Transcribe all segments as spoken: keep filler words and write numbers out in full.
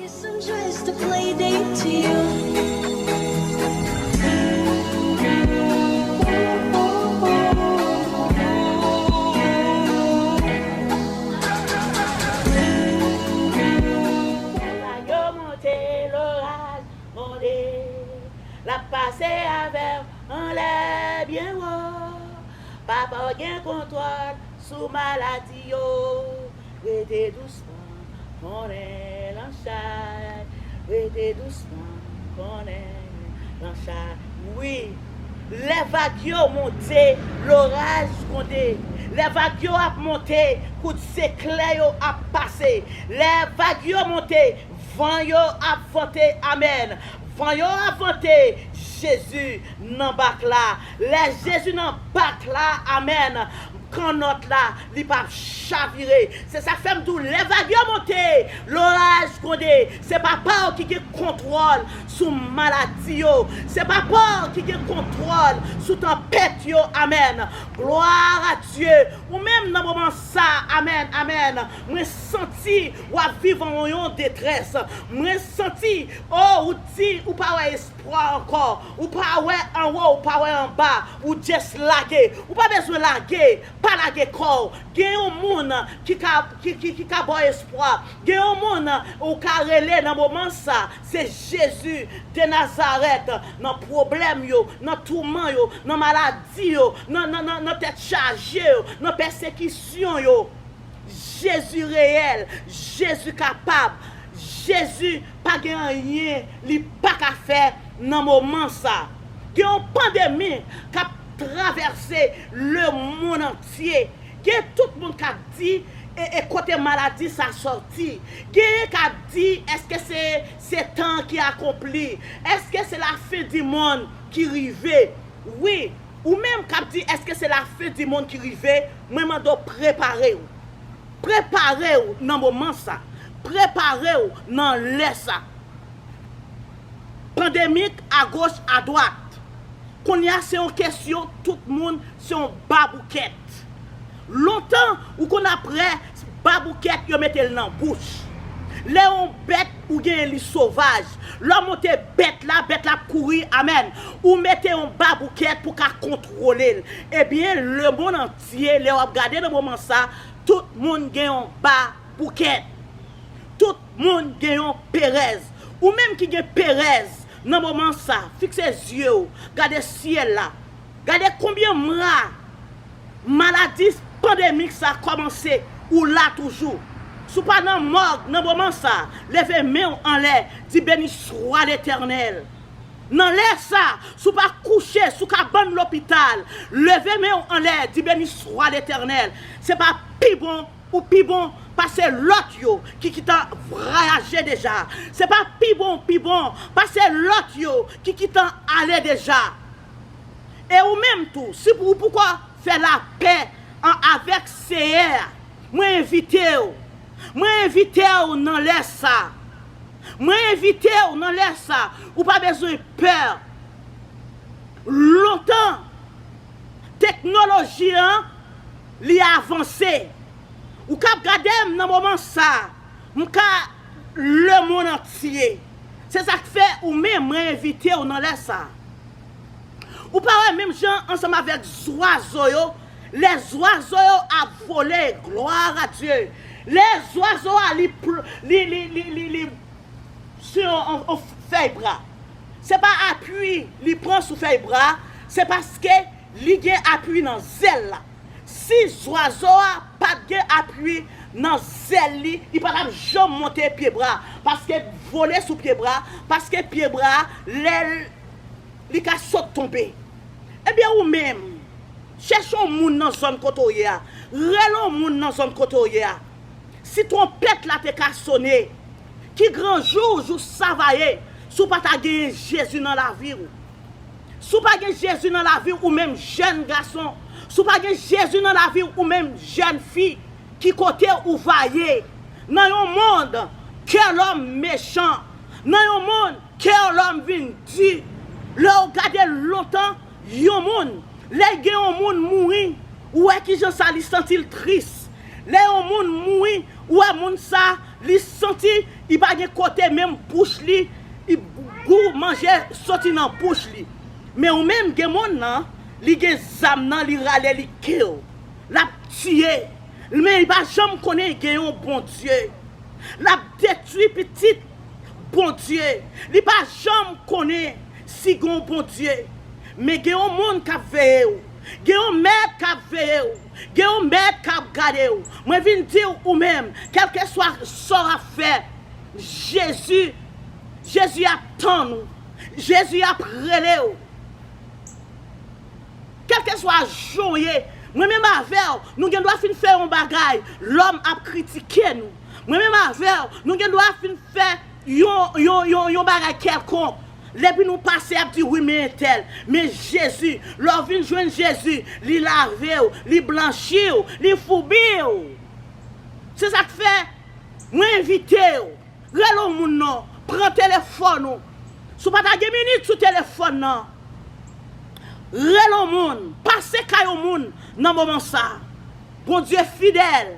Some just a play date to you. Vag yo monte, loraj gronde. L ap pase avè w anlè byen wo. Papa w gen kontwòl sou maladi yo. Rete dousman, konnen l an chay. Rete dousman, konnen l an chay. Wi, lè vag yo monte, loraj gronde. Lè vag yo ap monte, kout zeklè yo ap pase. Lè vag yo monte, van yo ap vante. Amèn. Van yo ap vante, Jezi nan bak la. Lè Jezi nan bak la, amèn, kannòt la, li p ap chavire. Se sa k fè m di w, lè vag yo monte, loraj gronde. Se Papa w ki gen kontwòl sou maladi yo. Se Papa w ki gen kontwòl sou tanpèt yo. Amèn. Glwa a Dye. Ou menm nan moman sa, amèn, amèn. Mwen santi w ap viv an yon detrès. Mwen santi, o, ou di ou pa wè espwa ankò. Ou pa wè anwo, ou pa wè anba. Ou just lage. Ou pa bezwen lage. Pa lage kò w. Gen yon moun ki ka, ki, ki, ki ka ba w espwa. Gen yon moun ou ka rele nan moman sa. Se Jezi de Nazarèt. Nan pwoblèm yo, nan touman yo, nan maladi yo, nan, nan, nan, nan tèt chaje yo, nan pèsekisyon yo. Jezi reyèl, Jezi kapab, Jezi pa gen anyen li pa ka fè nan moman sa. Gen yon pandemi k ap travèse lemonn antye. Gen tout moun k ap di, e, e kote maladi sa sòti. Genyen k ap di, èske se, se tan ki akonpli? Èske se lafen di monn ki rive? Wi, ou menm k ap di, èske se lafen di monn ki rive? Mwen mande w prepare w. Prepare w nan moman sa. Prepare w nan lè sa. Pandemik agoch, adwat. Kounye a, se yon kesyon, tout moun, se yon baboukèt. Lontan, ou konn ap wè baboukèt, yo mete l nan bouch. Lè yon bèt, ou genyen li sovaj. Lè w monte bèt la, bèt la ap kouri, amèn. Ou mete yon baboukèt pou ka kontwole l. Ebyen, lemonn antye, lè w ap gade nan moman sa, tout moun gen yon baboukèt. Tout moun gen yon perèz. Ou menm ki gen perèz, nan moman sa, fikse zye w, gade syèl la. Gade konbyen mwa maladi pandemik sa kòmanse, ou la toujou. Si w pa nan mòg nan moman sa, leve men w anlè, di, Beni swa Letènèl. Nan lè sa, si w pa kouche sou kabann lopital, leve men w anlè, di, Beni swa Letènèl. Se pa pi bon ou pi bon pase lòt yo ki, ki gentan vwayaje deja. Se pa pi bon, pi bon pase lòt yo ki, ki gentan ale deja. E ou menm tou, si pou, ou poko fè lapè an, avèk Seyè a, mwen envite w. Mwen envite w nan lè sa. Mwen envite w nan lè sa. Ou pa bezwen pè. Lontan, teknoloji an, li avanse. Ou k ap gade m nan moman sa, m ka lemonn antye. Se sa k fè ou menm, mwen envite w nan lè sa. Ou pa wè menm jan ansanm avèk zwazo yo, lè zwazo yo ap vole, gloire à Dieu. Lè zwazo a, li, pl- li, li, li, li, li sou yon, yon, yon fèy bra. Se pa apui li pran sou fèy bra, se paske li gen apui nan zèl la. Si zwazo a pa t gen apui nan zèl li, li pa t ap janm monte pye bra, paske vole sou pye bra, paske pye bra, lè l, li ka sot tonbe. Ebyen, ou menm, chèche yon moun nan zòn kote w ye a. Rele yon moun nan zòn kote w ye a. Si twonpèt la te ka sone, ki gran jou, jou sa va ye, si w pa ta genyen Jezi nan lavi w? Si w pa gen Jezi nan lavi w, ou menm jèn gason, si w pa gen Jezi nan lavi w, ou menm jèn fi, ki kote ou va ye? Nan yon mond, kè lòm mechan. Nan yon mond, kè lòm vin di. Lè w gade lontan, yon moun, lè gen yon moun mouri, ou wè kijan sa li santi l tris. Lè yon moun mouri, ou wè moun sa, Li santi li pa gen kote, menm bouch li, li gou manje soti nan bouch li. Men ou menm, gen moun nan, li gen zam nan, li rale, li kill. L ap tiye. Men li pa janm konnen gen yon Bondye. L ap detwi pitit Bondye. Li pa janm konnen si gen yon Bondye. Men gen yon moun k ap veye w. Gen yon mèt k ap veye w. Gen yon mèt k ap gade w. Mwen vin di w, ou menm, kèlkeswa sa w ap fè, Jezi, Jezi ap tann ou. Jezi ap rele w. Kèlkeswa jan w ye, mwen menm avè w, nou gen dwa fin fè yon bagay, lòm ap kritike nou. Mwen menm avè w, nou gen dwa fin fè yon, yon, yon, yon bagay kèlkonk. Epi nou pase ap di, "Wi, men entèl, men Jezi." Lè w vin jwenn Jezi, li lave w, li blanchi w, li foubi w. Se sa k fè, mwen envite w, rele yon moun non, pran telefòn ou. Si w pa ta gen minit sou telefòn nan, rele yon moun, pase kay yon moun nan moman sa. Bondye fidèl,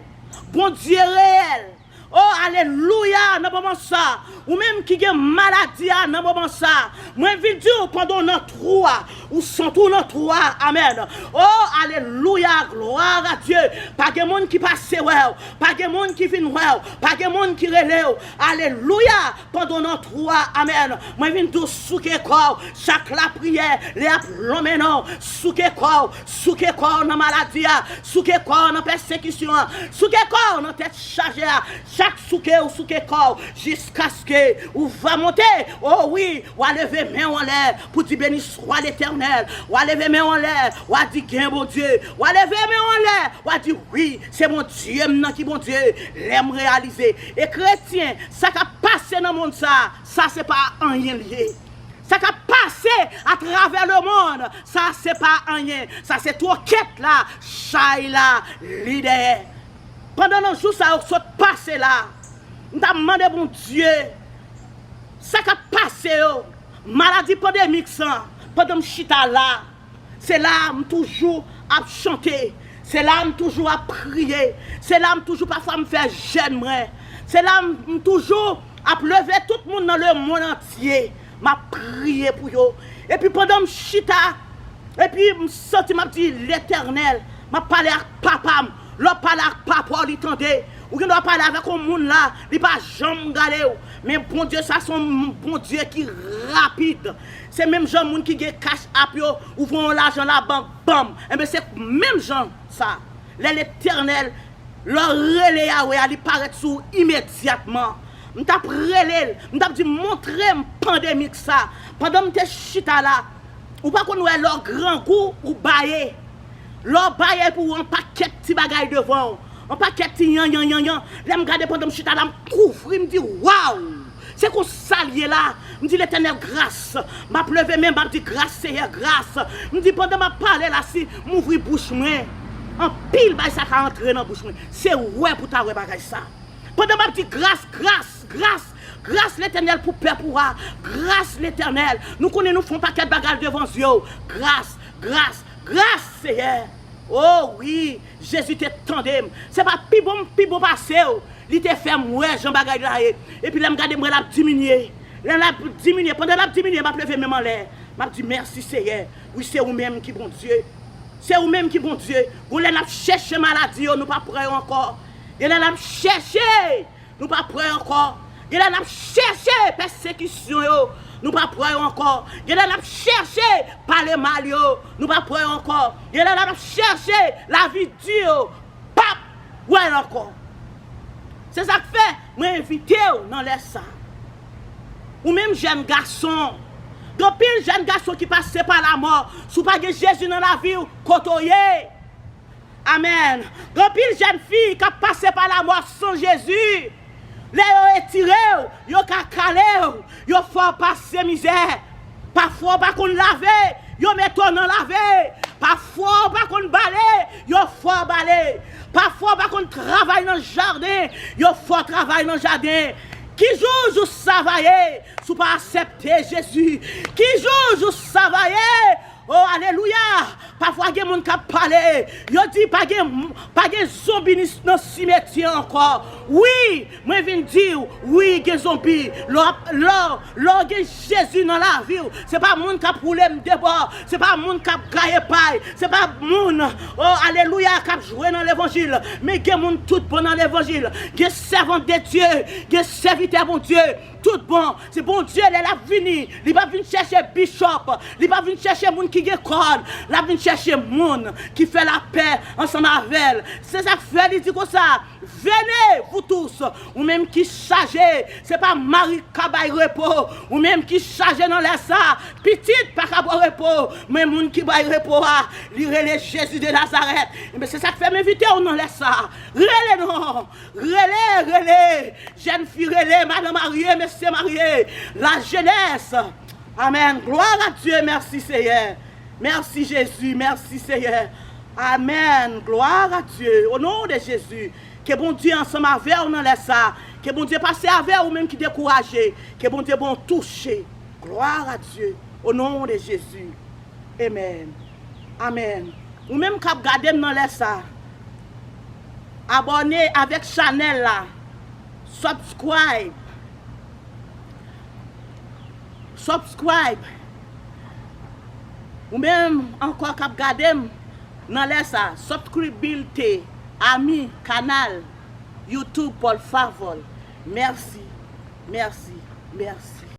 Bondye reyèl. O, alelouya, nan moman sa, ou menm ki gen maladi a nan moman sa, mwen vin di w, pandan w nan twou a, ou santi w nan twou a, amèn. O, alelouya, glwa a Dye. Pa gen moun ki pase wè w, pa gen moun ki vin wè w, pa gen moun ki rele w, alelouya, pandan w nan twou a, amèn. Mwen vin di w, souke kò w, chak lapriyè, lè y ap lonmen non w, souke kò w, souke kò w nan maladi a, souke kò w nan pèsekisyon an, souke kò w nan tèt chaje a, chak souke ou souke kò w, jiskaske ou va monte. O wi, w a leve men w anlè pou di, "Beni swa Letènèl." W a leve men w anlè, w a di, "Gen Bondye." W a leve men w anlè, w a di, "Wi, se Bondye m nan ki Bondye." Lè m reyalize, e kretyen, sa k ap pase nan mond sa, sa se pa anyen l ye. Sa k ap pase atravè lemonn, sa se pa anyen. Sa se twokèt la, chay la, li dèyè. Pandan nan jou sa yo k sot pase la, m t ap mande Bondye, sa k ap pase yo, maladi pandemik sa, pandan m chita la, se la m toujou ap chante, se la m toujou ap priye, se la m toujou pafwa m fè jèn mwen, se la m toujou ap leve tout moun nan lemonn antye, m ap priye pou yo. Epi pandan m chita, epi m santi m ap di, Letènèl, m ap pale ak papa m. Lè w pale ak papa w, li tande. Ou gen dwa pale avèk yon moun la, li pa janm gade w. Men Bondye sa se yon Bondye ki rapid. Se menm jan moun ki gen Cash App yo, ou voye yon lajan labank, banm. Enben, se menm jan sa. Lè Letènèl, lè w rele Yawe a, li parèt sou w imedyatman. M t ap rele l, m t ap di, "Montre m pandemik sa." Pandan m te chita la, ou pa konn wè lè w grangou, ou baye. Lè w baye pou w an pakèt ti bagay devan w, an pakèt ti yanyan, yanyan. Lè m gade pandan m chita la, m kouvri, m di, "Waw!" Se konsa l ye la. M di, "Letènèl, gras." M ap leve men, m ap di, "Gras, Seyè, gras." M di, pandan m ap pale la, si m ouvri bouch mwen, anpil bagay sa ka antre nan bouch mwen. Se wè pou ta wè bagay sa. Pandan m ap di, "Gras, gras, gras, gras Letènèl pou pèp ou a. Gras Letènèl." Nou konnen nou fè yon pakèt bagay devan zye w. Gras, gras, gras, Seyè. O wi, Jezi te tande m. Se pa pi bon, pi bon pase w. Li te fè m wè jan bagay la ye. Epi lè m gade, m wè l ap diminye. Lè l ap diminye, pandan l ap diminye, m ap leve men m anlè. M ap di, "Mèsi, Seyè. Wi, se ou menm ki Bondye. Se ou menm ki Bondye." Gon lè n ap chèche maladi yo, nou pa pran yo ankò. Gen lè n ap chèche, nou pa pran yo ankò. Gen lè n ap chèche pèsekisyon yo, nou pa pran yo ankò. Gen lè n ap chèche pale mal yo, nou pa pran yo ankò. Gen lè n ap chèche lavi di yo, p ap wè l ankò. Se sa k fè mwen envite w nan lè sa. Ou menm jèn gason, gen anpil jèn gason ki pase pa lamò. Si w pa gen Jezi nan lavi w, kote w ye? Amèn. Gen anpil jèn fi k ap pase pa lamò san Jezi. Lè yo etire w, yo ka kale w, yo fè w pase mizè. Pafwa w pa konn lave, yo mete w nan lave. Pafwa w pa konn bale, yo fè w bale. Pafwa w pa konn travay nan jaden, yo fè w travay nan jaden. Ki jou jou sa va ye si w pa aksepte Jezi? Ki jou jou sa va ye? Oh, alelouya! Pafwa gen moun k ap pale. Yo di pa gen, pa gen zonbi ni nan simetye ankò. Wi, mwen vin di w, wi, gen zonbi. Lè w ap, lè w, lè w gen Jezi nan lavi w, se pa moun k ap woule m debò. Se pa moun k ap gaye pay. Se pa moun, oh, alelouya, k ap jwe nan levanjil. Men gen moun tout bon nan levanjil. Gen sèvant de Dye, gen sèvitè Bondye. Tout bon, se Bondye lè l ap vini, li p ap vin chèche bishop, li p ap vin chèche moun ki gen kòd, l ap vin chèche moun ki fè lapè ansanm avè l. Se sa k fè li di konsa, venez, vous tous, ou menm ki chaje, se pa mari k ka bay repo, ou menm ki chaje nan lè sa, pitit pa ka ba w repo, men moun ki bay repo a, li rele Jezi de Nazarèt. Ebyen, se sa k fè m envite w nan lè sa, rele non, rele, rele, jèn fi rele, madan marye, mesye marye, lajenès. Amèn. Glwa a Dye. Mèsi, Seyè. Mèsi, Jezi. Mèsi, Seyè. Amèn. Glwa a Dye. O non de Jezi. Ke Bondye ansanm avè w nan lè sa. Ke Bondye pase avè w, ou menm ki dekouraje. Ke Bondye ba w touche. Glwa a Dye. O non de Jezi. Amèn. Amèn. Ou menm k ap gade m nan lè sa, abòne avèk chanèl la. Subscribe. Subscribe. Ou menm ankò k ap gade m nan lè sa, subscribe a mi canal YouTube, por favor. Mèsi. Mèsi. Mèsi.